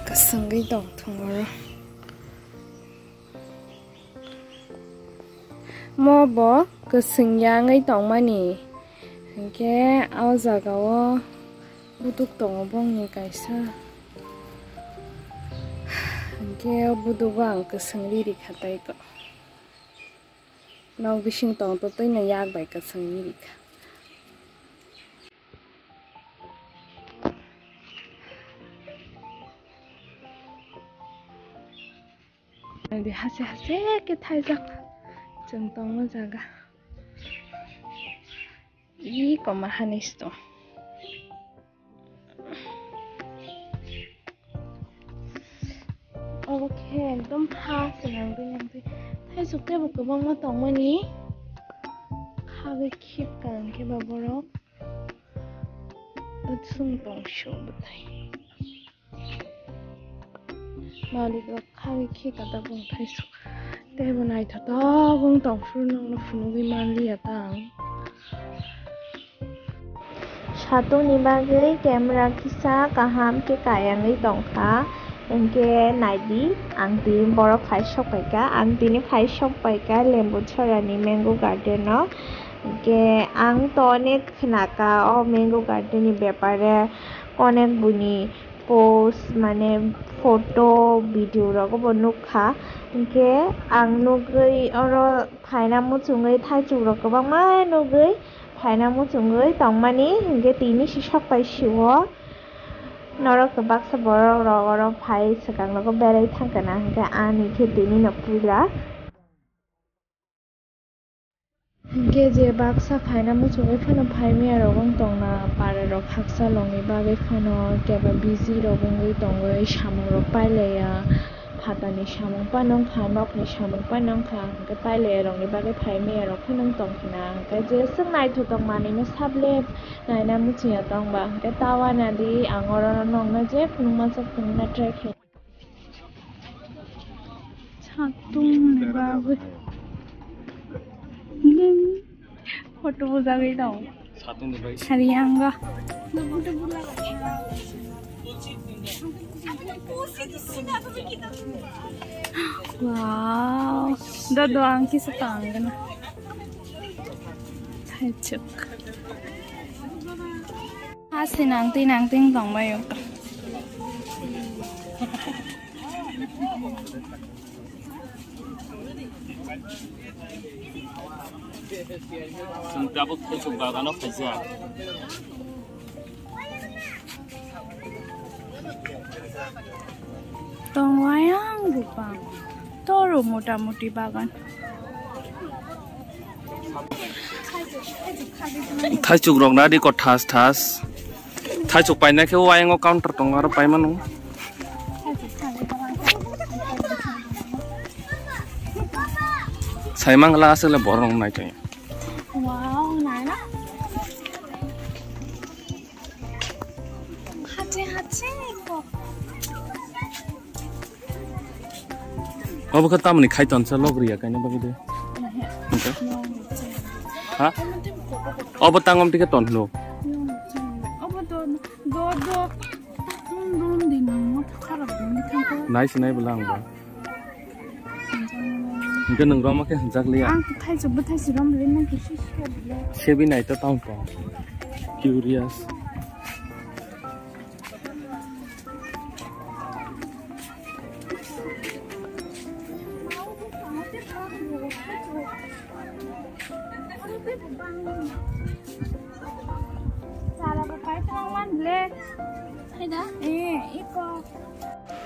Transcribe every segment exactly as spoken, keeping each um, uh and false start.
Kwswngwi tong thung oro. Mo bo kwswng yangwi tongmani. Hinkhe o jaga o buduk tongo bongni kaisa. Hinkhe o buduk o ang kwswng riri kha tei ko. Nok bising tong to tei no yak bai kwswng riri kha. Naidi hase hase khe thaijak chwng tongma jaga. Ih, koma hani sto. Obo khe ekdom ha se nang twi nang twi. Thaisuk tei bo kwbangma tongmani. Kha bai khip ka hwnkhe ba borok. Sung tong sio bwthai. Malik rok kha bai khika da bung thaisuk. Tei bo naithotok wng tong phuru nokno phunugwi manliya ta ang. Satungni bagwi camera kisa kaham khe kayangwi tongkha. Hinkhe naidi, ang tini borok phai sok paikha, ang tini phai sok paikha Lembuchorani mango garden o. Hinkhe ang to onek khnaka o mango garden ni bepare, onek buini post mane photo video rogo bo nukha. Hinkhe ang nugwi oro phaina muchungwi thaichuk rok kwbangma nugwi phaina muchungwi tongmani, hinkhe tini si sok pai sio norok baksa borok rok oro phai swkang rogo berai thangkha na, hinkhe ani khe tini no puila. Hinkhe je baksa phaina muchungwi phano phaimaya rok wng tongna, para rok haksa longni bagwi phano keba busy rok wngwi tongwi samung rok pailaiya, phatani samung phano wngkha, nokni samung phano wngkha, hinkhe pailaiya rokni bagwi phaimaya rok phano wng tongkha na, hinkhe jeswk naithotok manwino sable naina muchungya tongba, hinkhe tawa nadi ang oro nokno je phunukma chwk phunukna try khe. Satung ni bagwi. Photo bujagwi tong. Satung ni bagwi. Hari ang ga. Wow. Do do ang kisa tang gana. Thaichuk. Asi nang twi nang twi tong bai o. Chwng tabuk thaichuk bagano khaijak. Tongwayang bupang. Toro motamuti bagan. Thaichuk rok nadi ko thas thas. Thaichuk paina khe o ayang o counter tongo, aro paimano. Saimang la aswk le borok rok nai tong. Wow, nai na. Hachi, hachi ko. Obo khe tamoni khai tonsa log riya kaina bagwi de. Hwnkhe? Ha? Obo tangom tike ton hlo. Obo do, do, do. Dum, dum, di nang mo thakar dum di thang ko. Nai sinai bwla ang ba. Hwnkhe nwng roma khe hwnjak liya. Ang thai se bwthai se rom le nang khe sisi ka bwle. Sebi nai to tang tong. Curious.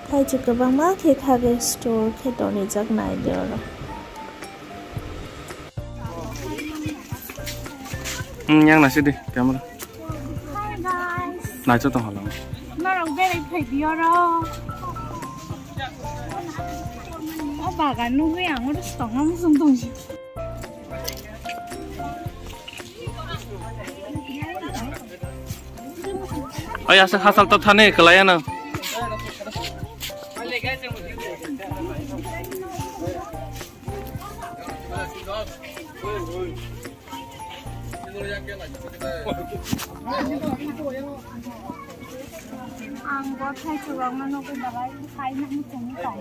Thaichuk kwbangma khe khagwi store khe tonijak nai de oro. Hmm, yang nasi di camera. Hi guys. Nai chotong halang. Norok berai phai di oro. O bagan nugwi ang oro stongo musung tongsi. Ay, asa hasal to thane kelai ano. Ang bo thaichuk rok no nugwi belai khai nang tong tong.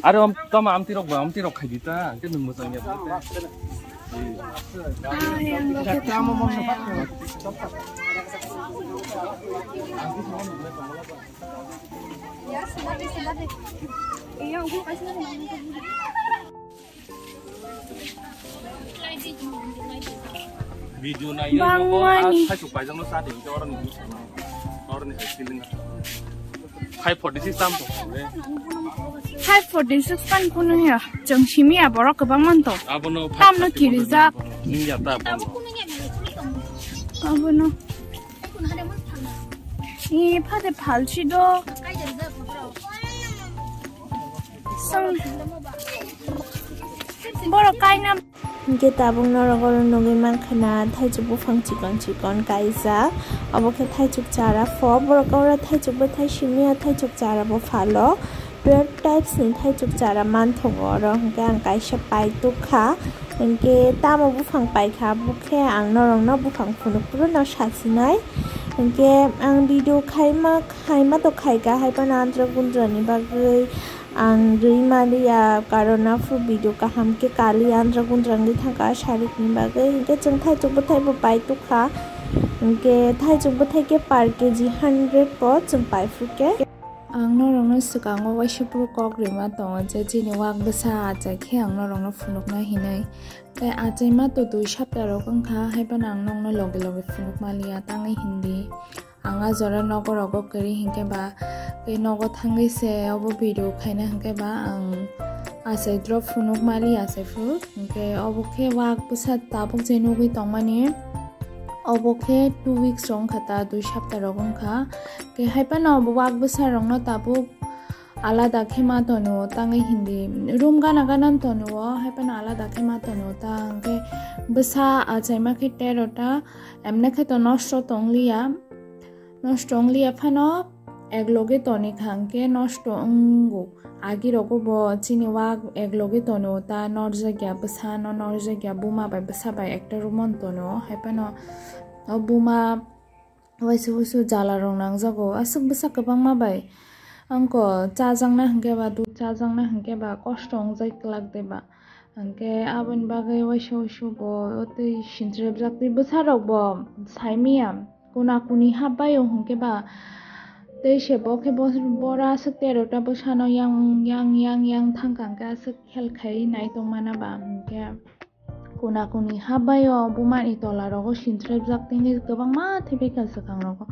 Are om tama amti rok ba amti rok khai di ta, ke nung mo chang ya. Video na yo. Bangmani. Hai su paijang no sa de, oro ni. Oro ni hai feeling. Five forty six tam to. Five forty six pan kuno ya. Jong simi ya borok kwbang man to. Abono tam no kiri ja. Ni ya ta abono. Abono. Ni phate phalsi do. Sang. Borok kaina. Hingke tabuk norok oro nugwi mankha na thaichuk buphang chikon chikon kaijak. Obo khe thaichuk chara pho. Borok oro thaichuk bwthai simi ya, thaichuk chara bo phalo. Rare types ni thaichuk chara manthogo oro, hingke ang kaisa pai tukha. Hingke tamo buphang paikha, bokhe ang norokno buphang phunuk phuru no sasinai. Hingke ang video khaima, khaima to khaika, haiphano andra gundra ni bagwi. Ang rwi maliya, karon aphuru video kaham khe kali andra gundra wngwi thangkha sarik ni bagwi, hinkhe chwng thaichuk bwthai bo pai tukha, hinkhe thaichuk bwthai khe per K G hundred po chwng pai phuru khe. Ang norokno swkango waisa phuru kok rwma tongo je chini wak bwsa achai khe ang norokno phunukna hinwi. Tei achaima to dui sapta rok wngkha, haiphano ang nokno loge loge phunuk maliya tangwi hindi. Ang a jora nogo rogo kwrwi hinkhe ba, tei nogo thangwi se obo video khaina hinkhe ba ang achai drop phunuk mali achai phuru. Hinkhe obo khe wak bwsa tabuk je nugwi tongmani. Obo khe two weeks rok wngkha ta, dui sapta rok wngkha. Khe haiphano obo wak bwsa rokno tabuk alada khe ma tono tangwi hindi. Room gana gana tono o, haiphano alada khe ma tono ta. Hinkhe bwsa achaima khe tero ta. Emne khe to nosto tongliya, nosto ongliya phano ekloge toni kha, hwnkhe nosto wngo. Agi rogo bo chini wak ekloge tono, ta norjakya bwsa no norjakya, buma bai bwsa bai ekta room o tono, haiphano o buma waisa waisa jala rok nangjago, aswk bwsa kwbangma bai. Angko chajakna hwnkhe ba, dudh chajakna hwnkhe ba, kosto wngjak kwlak de ba. Hwnkhe aboni bagwi waisa waisa bo o twi sintrepjak twi bwsarok bo saimaya kuna kuni hapbaio hwnkhe ba tei se bo khe bo-, bora aswk terota bwsano yang yang yang yang thangkha hwnkhe aswk khel khai nai tongmana ba hwnkhe kuna kuni hapbaio bumani tola rogo sintrepjak tini kwbangma thepikha swkang rogo.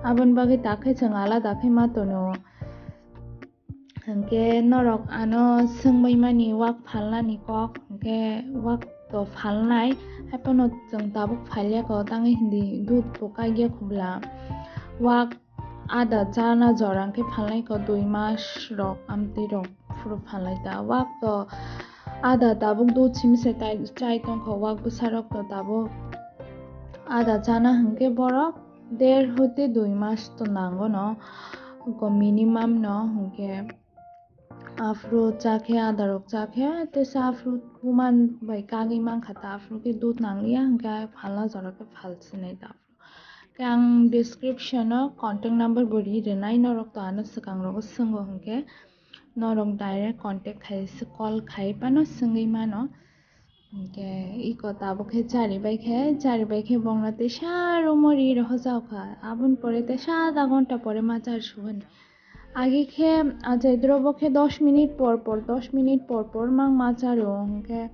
Aboni bagwi takhe chwng alada khe ma tono. Hwnkhe norok ano swngbaimani wak phalnani kok, hwnkhe wak to phalnai, haiphano chwng tabuk phalyakho, tangwi hindi dudh bo kaikya khobla. Wak ada chana jora hwnkhe phalnaikho dui mas rok, amtwi rok phuru phalnai ta. Wak to ada tabuk dudh simi se tai-, chai tongkho, wak bwsarok to tabuk ada chana hwnkhe borok der hoite dui mas to nango no, ko minimum no hwnkhe aphuru chakhe adarok chakhe tesa aphuru buman bai kagwi mankha ta aphuru khe dudh nangliya hwnkhe phalna jora khe phalsinai ta aphuru khe ang description o contact number bo ri rwnai norok to ano swkang rogo swngo hwnkhe norok direct contact khai call khai phano swngwi mano. Hwnkhe iko tabuk khe charibai khe, charibai khe bongno tesa romo ri rohorjak kha. Aboni pore tesa adha ghonta pore ma char suhani. Age khe achaidrobo khe dos minute por por, dos minute por por mang ma charo. Hwnkhe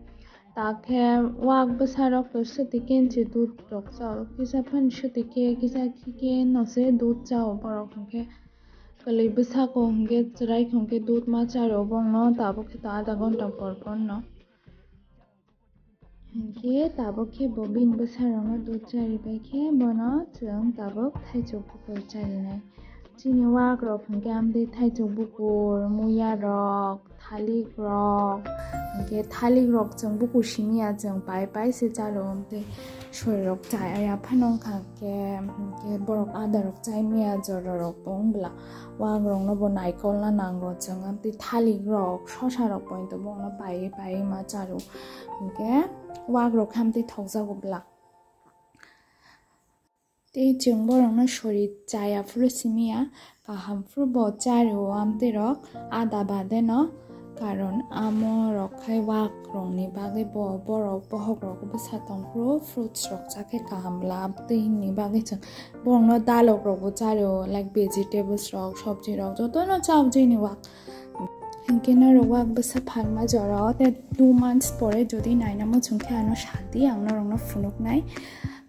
ta khe wak bwsarok to swtwi kenchi dudh rok chao. Kisa phano swtwi khe, kisa khe khe no se dudh chao borok hwnkhe. Kwlwi bwsako hwnkhe chwrai hwnkhe dudh ma charo bongno tabuk khe to adha ghonta por por no. Hwnkhe tabuk khe bo bini bwsarokno dudh charibai khe bono chwng tabuk thaichuk bukur charinai. Chini wakrok hwnkhe amtwi thaichuk bukur, muyarok, thalikrok, hwnkhe thalikrok chwng bukur simiya chwng pai pai se chalo amtwi sorirok chaya phano wngkha hwnkhe, hwnkhe borok adarok chaimiya jorarok bo wng bwla. Wakrokno bo naikolna nango chwng, amtwi thalikrok, sosarok poito bongno paiwi paiwi ma charo. Hwnkhe wakrok khe amtwi thokjago bwla. Tei chwng borokno sori chaya phuru simiya, kaham phuru bo charo amtwirok ada badeno, karon amorok khai wakrokni bagwi bo borok bohokrok bwsa tong phuru fruits rok chakhe kaham bwla, amtwini bagwi chwng borokno dalok rokbo chario, like vegetables rok, sobji rok jotono chao chini wak. Hinkhe norok wak bwsa phalma jorao tei two months pore jodi naina muchung khe ano sadi ang norokno phunuknai.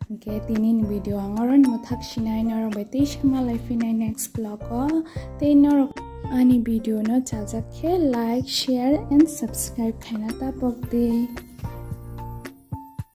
Hinkhe tinini video ang oroni mwthak sinai, norok bai tei sama lai phinai next vlog o. Tei norok ani video no chajak khe like, share and subscribe khaina ta pok di.